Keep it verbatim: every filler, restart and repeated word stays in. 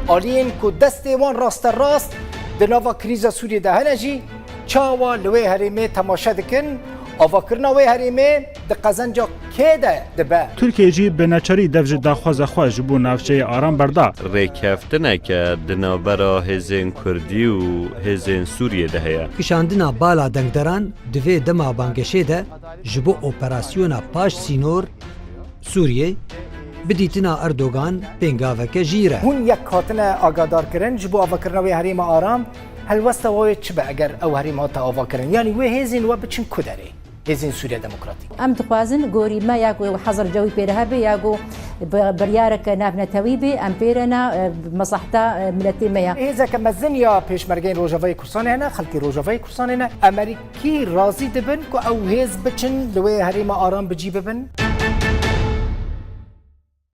Aliyên ku destê wan rasterast di nava krîza Sûriyê de hene jî çawa li wê herêmê temaşe dikin? Avakirina wê herêmê di qezenca kê de dibe? Tirkiye jî bi neçarî dev ji daxwaza xwe ji bo navçeyê aram berda. Rêkeftineke di navbera hêzên Kurdî û hêzên Sûriyê de heye. Kişandina bala dengdaran di vê dema bangehê de ji bo operasyona paş sînor Sûriyê bi dîtina Erdogan pêngaveke jîr e. Hûn yek hatine agadarkirin ji bo avakirina wê herêma aram, helwesta we çi be eger ew herêm hate avakirin? Yanî wê hêzên we biçin ku derê? Hêzên Sûriya Demokratîk. Em dixwazin gorî me ya ku hezir cewî pê re hebe ya ku bi-, biryareke navnetewî bê, em pê re ne, e, mesahta, e, miletê me ya. Hêzeke mezin ya pêşmergeyên Rojavayê Kurdistanê hene, xelkê Rojavayê Kurdistanê ne. Emerîkî razî dibin ku ew hêz biçin li wê herêma aram bi cî bibin?